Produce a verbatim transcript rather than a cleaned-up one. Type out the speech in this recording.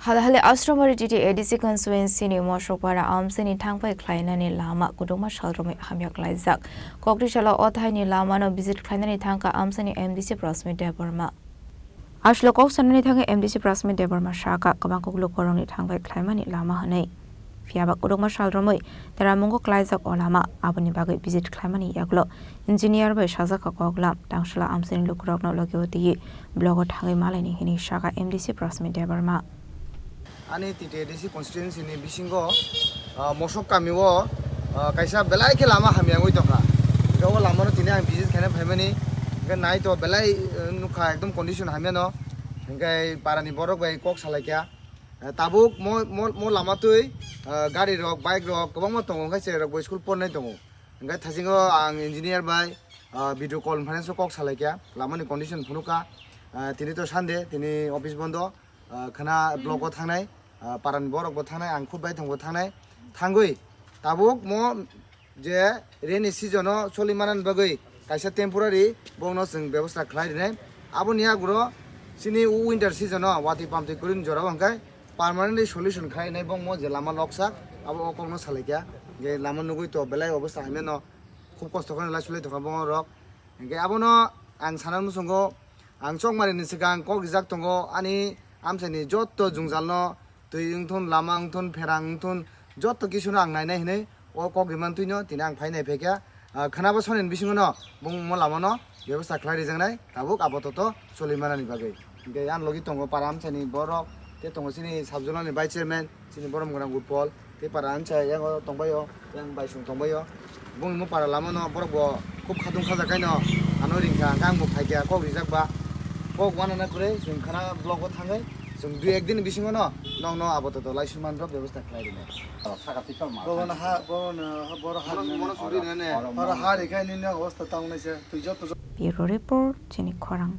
Halahali Ashramari T T A D C constituency ni Mosokpara amchaini thangpai khlainani lama kwdwkma salromwi hamya klaijak. Kokri salo o thaini lamano visit khlainani thangkha amchaini M D C Prasmit Debbarma. Aswk kok sanani thangwi M D C Prasmit Debbarma sakha kwbang kok lukurokni thangpai khlaimani lama hwnwi. Phiyaba kwdwkma salromwi teramungo klaijak o lama, aboni bagwi visit khlaimani yagulo engineer bai sajakha koklam, tangsala amchaini lukurokno logi o twiwi blogo thangwi malaini hwnwi sakha M D C Prasmit Debbarma. Ani T T A D C constituency ni bisingo, ah, Mosok kami o, ah, kaisa belai khe lama hamya wngwi tongkha. Hwnkhe o lama no tini ang visit khaina phaimani, hwnkhe nai to belai, eh, nukha ekdom condition hamya no. Hwnkhe para ni borok bai kok salaikha. Eh, tabuk mo, mo, mo lama twi, eh, gari rok, bike rok kwbangma tongo, hwnkhe cherai rok bo school pornai tongo. Hwnkhe thaisingo ang engineer bai, ah, video call conference o kok salaikha, lama ni condition phunukha. Ah, tini to Sunday, tini office bondo, ah, khana block o thangnai, ah, para ni borok bo thangnai, ang khud bai thangbo thangnai. Thangwi tabuk mo je rainy season o choli manani bagwi kaisa temporary bongno chwng bebosta khlai rinai. Aboni aguro chini winter season o watwi pamtwi kwrwini jora o hwnkhe permanently solution khlai nai bongmo je lama loksak, abo o kokno salaikha. Je lama nugwi to belai obosta hamya no khub kosto khe lai sulai tongkha bongorok. Hwnkhe abono ang sana muchungo, ang chokmani ni swkang kok rijak tongo ani amchaini jotto jwngjalno, twi wngthun, lama wngthun, pherang wngthun, jotto kisuno ang nainai hinwi o kok rimantwino tini ang phainai phaikha. Ah, khwnabo sonini bisingono bongmo lamano bebosta khlai rijaknai, tabuk apatoto choli manani bagwi. Hwnkhe ani logi tongo para amchaini borok, tei tongo chini sub zonal ni vice chairman, chini borom gwnang Utpol, tei para amchai yango tongbaio, yang baisong tongbaio. Bongni mo para lamano borok bo khub khatung khajakhaino ano ringkha, hwnkhe ang bo phaikha kok rijak ba. Kok wanana kwrwi chwng khana block o thangwi chwng dui ek din bisingono nokno apatoto laisumani rok bebosta khlai rinai. Bono ha, bono, boro ha Mono, rinani. Mono suri rinani. Oro ha rikhai nini obostha tangnaisa, twi joto. Bureau Report, Chini Khorang.